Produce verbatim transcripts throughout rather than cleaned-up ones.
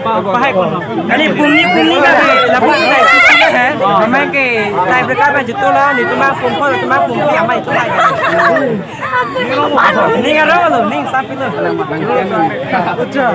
Pahai kono. Ani pungni pungni ka lapu tai sisi hai. Memang ke tie breaker ba jutu la, ni tuma pung ko tuma pung pi amai tuma. Ning arong lo, ning sapi lo. Ucha.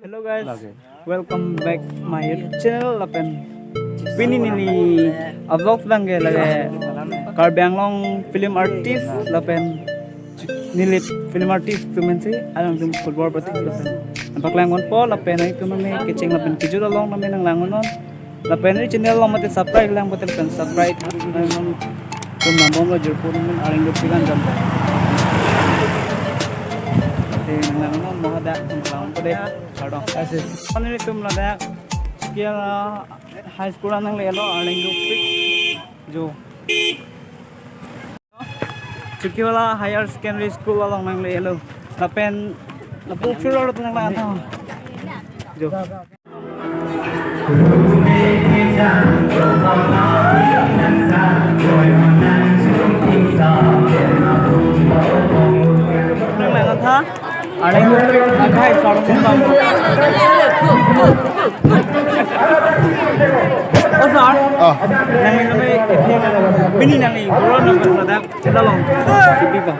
Hello guys, okay, welcome back my YouTube channel lapen pini neli a-vlog abang ke lake Karbi Anglong film artist lapen neli film artist atum pensi alangtum football practice lapen paklang ponpo lapen nangtum mane kecheng lapen kejut along mane nanglang non. Lapen neli channel along mate subscribe lang mate lapen subscribe. Tum nambom lo jirpo tum areng dup pilan jam. Te nanglang non mo hadak nanglang ko de. Kardom. Asis. Nelitum ladak Chikila High School nanglelo areng dup pik jo. Chikila Higher Secondary School along nanglelo. Lapen lapu sura lo nanglang tha. Jo. Nanglang tha. Areng akhai sarong bang. Oh, sir. Oh. Nangli nangli pini nangli guru nang bersadak kita long. Sipi bang.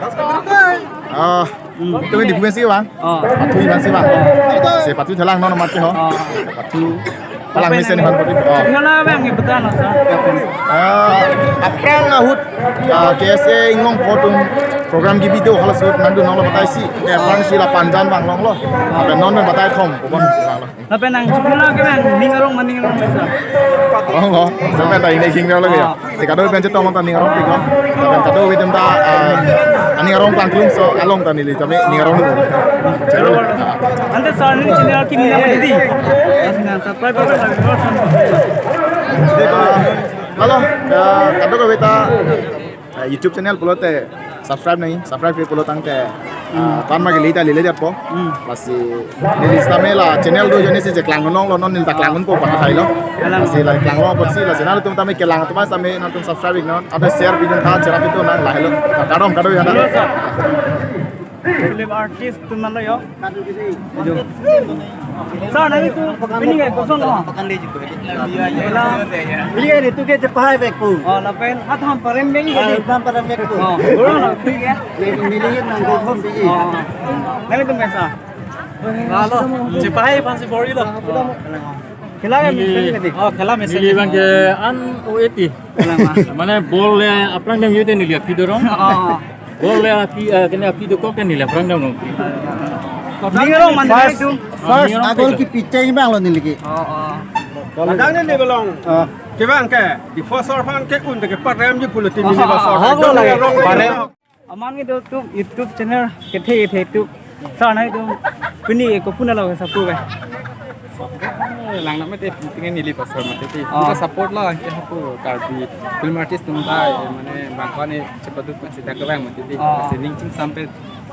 Ah, hmm, itu di bukan sih bang. Oh. Pathu iban sih bang. Oh. Si pathu thelang non mati ho. Oh. Pathu. Palang mesen iban pathu. Oh. Nana bang ibu tan sir. Ah, aphrang ahut, ah, K S A Inglongpo atum program kebi do halaso ahut nangdun nanglo batai si. Ke aphrang si la panjan bang longlo. Aben non pen batai thom, bang longlo. Lapen nang chikila ke bang ning arong ma ning arong le sir. Longlo. Sampai tadi ini sing lagi ya. Ah. Si kadokave pen chetong ta ning arong piklo. Lapen kadokave atum ta, ah, aning arong klangklung so along ta neli tame ning arong lo. Ante sir neli channel kimi na di. Lapen nang subscribe ko. Hello, ah, kadokave ta, ah, YouTube channel pulote subscribe nangji, subscribe ke pulo tangte, ah, pan ma ke lita lele japo. Hmm. Lasi neli sitame la channel do jone si je klang nong lo non neli ta klang po pa thailo. Alang. Lasi la klang lo po si lasi nangtum tame kelang atum tame nangtum subscribe non. Ada share video tha chera video nang lahelo. Kardom kardom ya. Hello, sir. Film artist atum nanglo yo. Jo. Sir, nangtum pini ke koson lo? Pini ke itu ke Chepahai vek pu. Oh, lapen hat ham parem beng ke. Ham parem vek pu. Oh, guru lo, pini ke. Neli nang guru pini. Oh. Nangtum mesa. Lalo, Chepahai aphansi bor-ilo. Khela ke mesen ke di? Oh, khela mesen. Neli bang ke an O A T. Khela ma. Mane ball le aphrang dam yute neli aphi dorong. Oh. Ball le aphi, eh, kene aphi dokok ke neli aphrang dam nong. Ning arong mane first, itu. First a goal keeper cheng bang lo neli ke. Oh, oh. Kadang neli belong. Ah. Kevang ke, di first half an ke un ke parem ji pulo tim ini. Oh, first half. Oh, lo lagi. Parem. Aman ke do tu YouTube channel kethe kethe tu. Sir nangtum pini kopuna lo sapu ke. Lang nama te tinggal neli pasar mati ti. Oh. Kita support lo ke hapu Karbi film artist atum ta, mane bang ko ne cepat tu masih tak kebang mati ti. Oh. Masih ning ching sampai,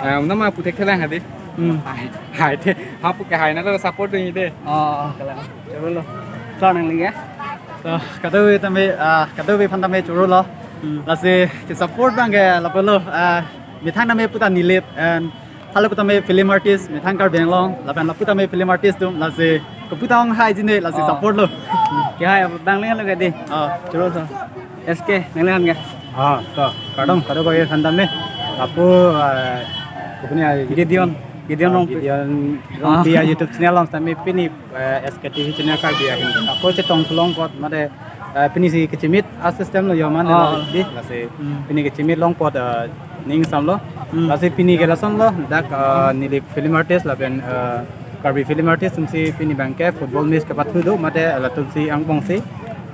eh, nama putek thelang hadi. Hmm. Hai, hai te hapu ke hai na lo support ni te. Oh, kalang. Choro lo. Sir nangli ya. So, kadokave tame, ah, kadokave aphan tame choro lo. Hmm. Lasi, ke support bang ke lapu lo, ah, methang tame puta Nilip, and halapu tame film artist, methang Karbi Anglong, lapen lapu tame film artist atum, lasi, kopu ta ong hai jine, lasi, oh, support lo. Ke hai, bang lengan lo ke di. Oh. Choro so. S K, nang lengan ke? Ah, to, kardom, kardom bagi khandam ne. Lapu, ah, kopini ai, Gideon, Gideon ah, Rongpi. Gideon Rongpi, ah, YouTube channel along tame pini, eh, S K T V channel Karbi ahin. Ako chetong kelong kot mate, eh, pini si kechimit a system lo yo mane, oh, lo di. Lasi, hmm, pini kechimit long pot, eh, ning sam lo. Hmm. Lasi pini ke lason lo, dak, eh, neli film artist lapen, eh, Karbi film artist atum si pini bang ke football match kepathu do mate latum si angbong si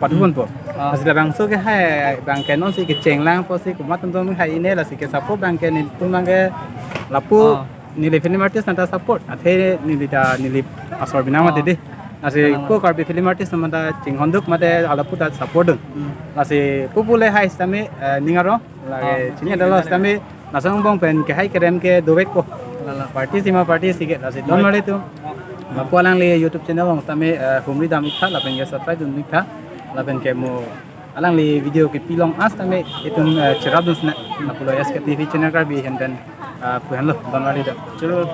pathu ponpo. Hmm. Ah. Lasi labangso ke hai bang ke non si kecheng lang po si komat atum atum hai ine lasi ke support bang ke nelitum bang ke lapu, ah, neli film artist nangta support. Athe neli ta neli asor binang mati, ah, di. Lasi ko Karbi film artist atum ta chinghonduk mate halapu ta support dun. Hmm. Lasi pupu le hai sitame, eh, ning arong. Lake, ah, chini adalo sitame lason angbong pen kehai kerem ke dovekpo. Lala. Party si ma party si ke lasi don mari tu. Lapu alangli YouTube channel along sitame, eh, humri dam ik tha lapen ke subscribe dun ik tha. Lapen ke mo alangli video kepi long-an sitame itum, eh, cherap dun sina. Lapulo S K T V channel Karbi ahin pen, eh, pu henlo don mari do. Choro.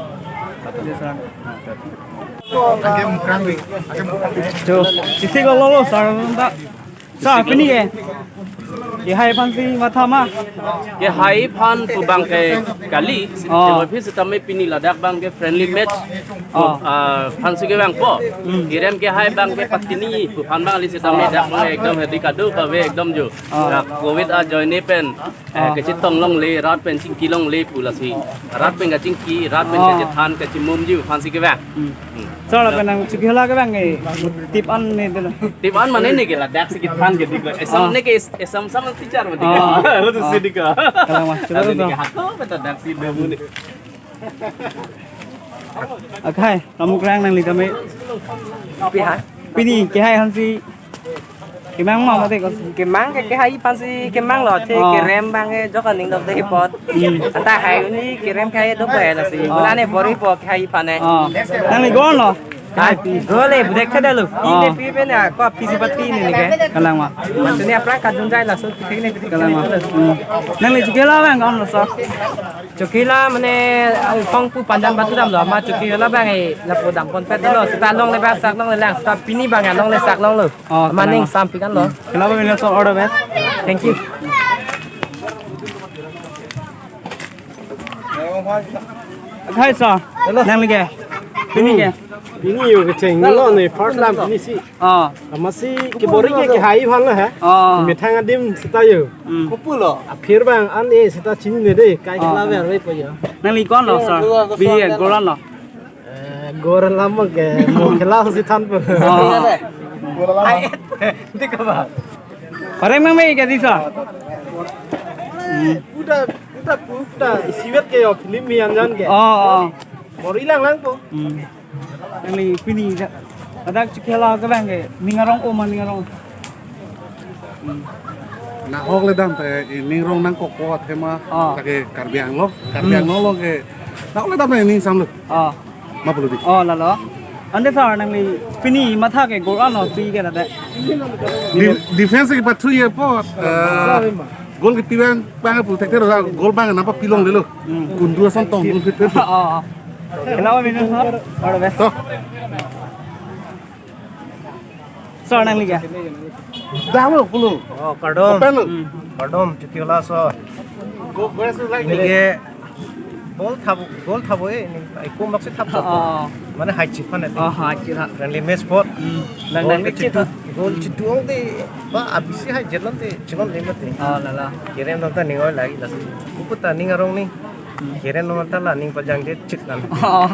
Cho, isi ko lolo sar ta. Sar, pini ke kehai aphan si matha ma? Kehai aphan pu abang ke kali, oh, office sitame pini ladak abang ke friendly match, oh, ah, aphan si kevangpo. Hmm. Kerem kehai abang ke patini pu aphan abang kali sitame, oh, dak abang ekdom hedi kado kave ekdom jo. Oh. Dak covid ajoine pen, eh, ah, kachetong longle, rat pen chingki longle pu lasi. Rat pen kachingki, rat pen, ah, kachethan, kachimum ji aphan si kevang. Hmm. Hmm. Sar, lapen nang chikihela kevang ke tip an ne dolo. Tip an mane ne ke ladak si kethan ke dik. Esam, ah, ne ke es-, esam sam teacher mati. Ah. Betul, ah, si dik. Kalau mas, coba. Tapi ne ke hako betul dak si demu ne. Akhai, kamu kerang nanglitum me. Pi ha? Pini kehai aphan si kemang ma mate ko? Kemang ke kehai aphan si kemang lo, te, oh, kerem abang ke jok aning dok de apot. Hmm. Anta hai uni kerem kehai dok ba lasi. Oh. Mane bor-ipo kehai aphan ne. Oh. Nangli ko-an lo? Hai, gol le budek theda lo. Oh. Ine pi pen ako pisi pati ne ke. Kalang ma. Maksudnya aphrang kadun jai langsung pitik ne pitik. Kalang ma. Hmm. Nangli chikihela abang ko-an lo sar? Chikihela mane, ah, phong pu pandan batu dam lo, amat chikihela abang, eh, lapu dam pon pet lo, seta longle ba sak longle lang, seta pini abang ya longle sak longlo. Oh, amat ning sampi kan lo. Kenapa minus all the best? Thank you. Hai sar. Hello. Nangli ke? Pini ke? Pini yo kecheng lo ne first lam pini si. Oh. Amatsi kebor-i ke kehai aphan lo he. Oh. Methang adim seta yo. Hmm. Kopulo. Aphir abang an e seta chinine de kai, oh, kela ver ve po yo. Nangli ko-an lo sar? Bi e gol an lo. Eh, gol an lam ke mo kela si thanpo. Oh. Ai, dik ba. Pareng mang me ke di sar? Hmm. Puta, puta, puta. Isivet ke yo film mi anjan ke. Oh, oh. Bor-i lang langpo. Hmm. Nangli pini ja. Ladak chikihela kevang ke ning arong o ma ning arong? Hmm. Nahok le dam te, eh, ning arong nangkokpo athema, ah, lake Karbi Anglong, Karbi, hmm, Anglong along ke. Nahok le dam te ning samlo. Ah. Ma pulo di. Oh, lalo. Ante sar nangli pini matha ke gol an lo pi ke ladak? Di-, defense ke pathu ye po, eh, gol kepi abang, abang pu thekthelo, gol abang nangpapi longlelo. Hmm. Kundu ason tongdun phit phit. Oh, oh. Kenapa minus sar? All the best. To. Sar nangli ke? Dam lo pulo. Oh, kardom. Open lo. Hmm. Kardom, chikihela sar. Go, go, so like. Neli ke bol thap, bol thap e, neli ekum bak si thap thap. Oh. Mane hai chiphan e. Oh, hai chiphan. Friendly match apot. Hmm. Nang, gol nang ke chitu, chitu, gol chitu ong te, ba abisi hai jetlon te, chilon le mate. Oh, lala. Kerem dam ta ning oi lagi lasi. Koputa ning arong ni. Hmm. Kerem dam ta la ning pajangje chit nang. Oh.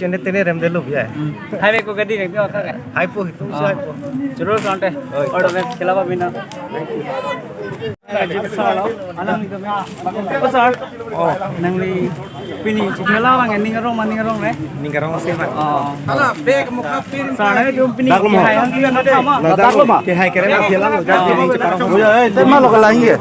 Chene tene rem de lup ya. Hmm. Hai me ko gadi ne pio ka. Hai po, hitung si, oh, hai po. Choro sante. Oi. All the best, kehela abang pina. Sir, alang itu ya. Oh, sir. Oh, nangli pini chikihela abang ning arong ma ning arong re? Ning arong si ma. Oh. Sir, nangli itu pini, dak lo ma, kehai aphan si matha ma? Dak lo ma. Kehai kerem kehai lo, jadi ini cepat. Oh, ya, eh, tema lo kelang ya.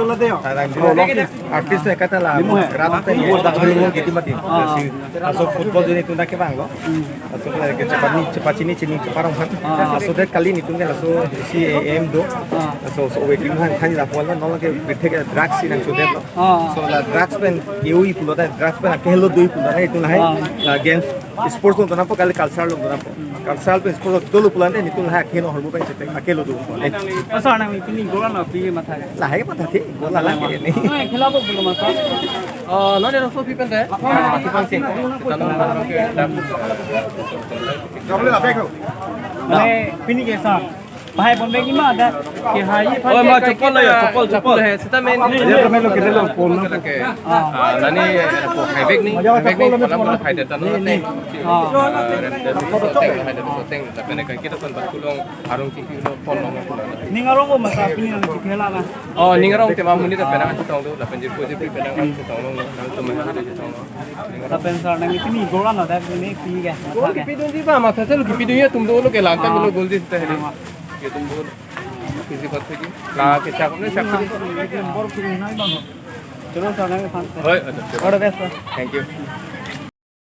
Artist ne kata la, rat te dak lo gitu mati. Oh. Si, laso football juni tunda kevang lo. Hmm. Laso ke chepachini, chepachini, chini cheparong aphan. Ah. Laso det kali netum ke laso isi aim do. Ah. Laso, so waiting aphan thani lapu lo, non ke bithek drugs si nangchodet lo. Ah. So la drugs pen ke-oi pulo ta, drugs pen akehelo do-i pulo ta netum lahai. Ah. La games, sports along do nangpo, kali culture along do nangpo. Hmm. Culture pen sports dolo pulo ta netum lahai akeheno ahormu pen chepek akehelo do. Oh, sir, nangli pini gol an lo pi matha ke? Lahai matha ke, gol lahai ke ne. Oh, kehela abang pulo ma sir? Oh, non, non, so pi pen de. Mane pini ke sir? Bahai pon bek ima dak. Ke hai. Oh, ma chopol lo ya, chopol, chopol. Hai, seta men. Ya, kami lo kita lo pon lo. Ah, nani, eh, ko hai bek ni, hai bek ni, pon lo hai deta no. Ah. Hai deta soteng, tapi nek kita pon bat kulong arong chiki lo pon lo. Ning arong ko masa pini nang chiki la na. Oh, ning arong tema muni ta penang chetong do, lapen jirpo jirpi penang chetong lo, nangtum hai chetong lo. Lapen sir nang pini goran ada pini pi ke. Gol kipidun ji ba, masa sel kipidun ya tum do lo ke lantai lo gol di seta hai. Ke tum do. Kisi baat hai ki? La ke chak ne chak. Chalo sir nang phan. Hoi, acha, acha. All the best sir. Thank you.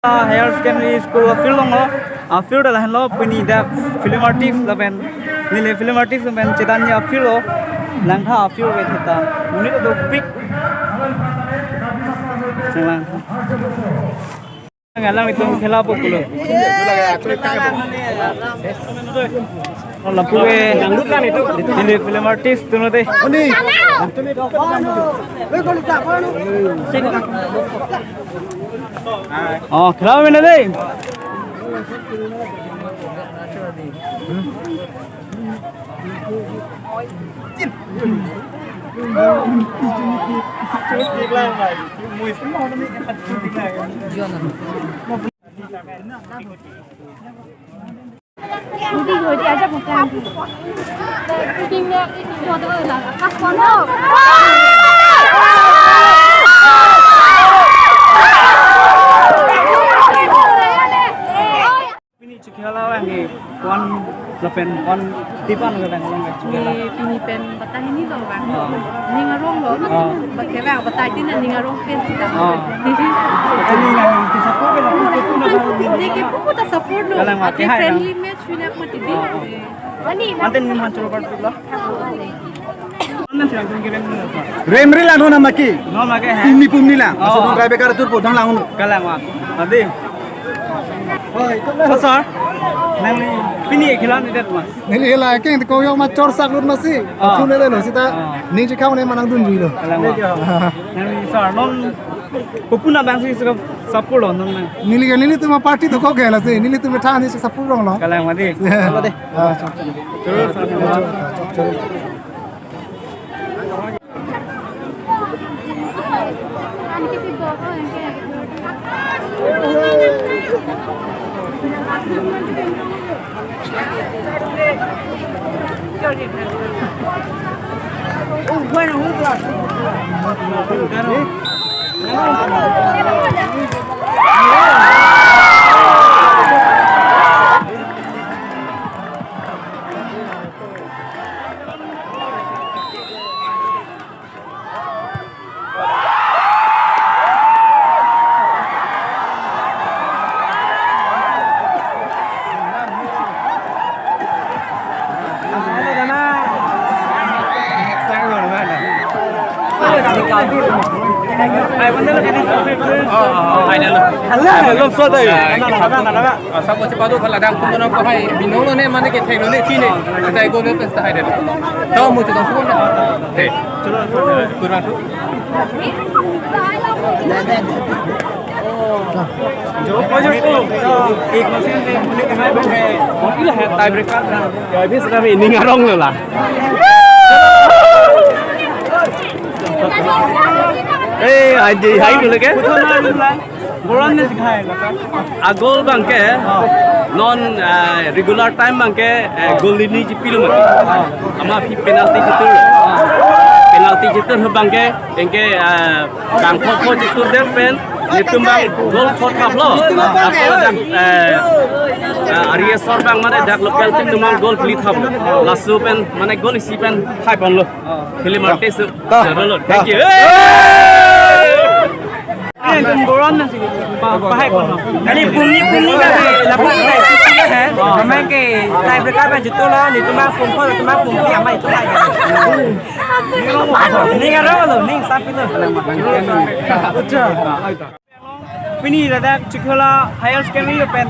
Ah, Higher Secondary School a field along lo. A field lahenlo pini dak film artist lapen neli film artist lapen chetan ya field lo. Langtha a field ke thita. Monit do big. Selang. Ngalang itum khela populo. Lapu ke neli film artist tuno de. Oh, khela mena de. Pini chikhala abang ke kon lapen kon tipan ke abang ke chikhala. Ni pini pen batai ni lo abang. Ah. Ning arong lo. Ah. Bak ke abang batai ti na ning arong pen sita. Ah. Ani na ni ti support ke na pupu na ni. Ni ke pupu ta support lo. Kalang mati. Ake hai friendly na. Match win ak mati di. Ah, ah. Ante ni man cholo part lo. Remri lang thona maki. No maki hai. Pini pumni lang. Oh. Maksud driver kar tur podang lang. Kalang wa. Adi. So sir, nangli pini khela ni det ma? Neli la keng ko yok ma chorsak lut masi. Ah. Athu ne lo sita. Ah. Ning chikau ne manang dunji lo. Kalang wa. Nangli sir non kopi abang si support lo non nang. Neli nelitum party dokok ke lasi. Nelitum tha ni support rong lo. Kalang mati. Ya. Halo de. Ah. Terus. Hello, hello, sir. Asa ko chepado pala dang kumono ko hai binong ne mane ke thek ne chine. Tai go ne pesta hai de. Tau mo to ko na. He. Kurang tu. Tiebreaker. Ya, ini sudah ini ngarong lo lah. Eh, aji hai dulu ke? Goran ne sikhai la ka. A goal abang ke non, eh, regular time abang ke, eh, goal hini chepilo mati. Amat aphi penalty chetur. Penalty chetur abang ke, anke, eh, bang pho pho chetur det pen netum abang goal pho thap lo. Apo dak, eh, eh, Ari Asor abang mane dak local team atum abang goal phli thap lo. Laso pen mane goal isi pen hai pon lo. Film artist. Thank you. Goran na si pahai kono. Kali pumni pumni ka lapu ka hai. Kami ke tiebreaker abang chetu lo, netum abang pum pho, netum abang pumpi, amat itum hai. Ning arong lo, ning sapi lo. Pini ladak Chikhola Higher Secondary lapen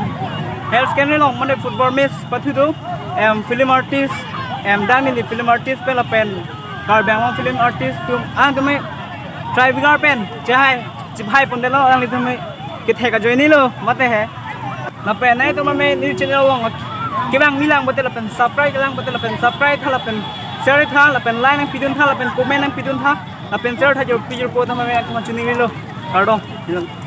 Higher Secondary along mane football match pathu do, em, film artist, em, dak neli film artist pen lapen Karbi Anglong film artist atum, ah, kami try bigar pen chehai, chehai pon det lo, alanglitum kethek ajoine lo mate he. Lapen nangtum mane news channel along Kevang milang bote lapen subscribe lang bote lapen subscribe tha lapen share tha lapen like nangpidun tha lapen comment nangpidun tha lapen share tha jor pijor po tha mame akma chini lo. Kardom.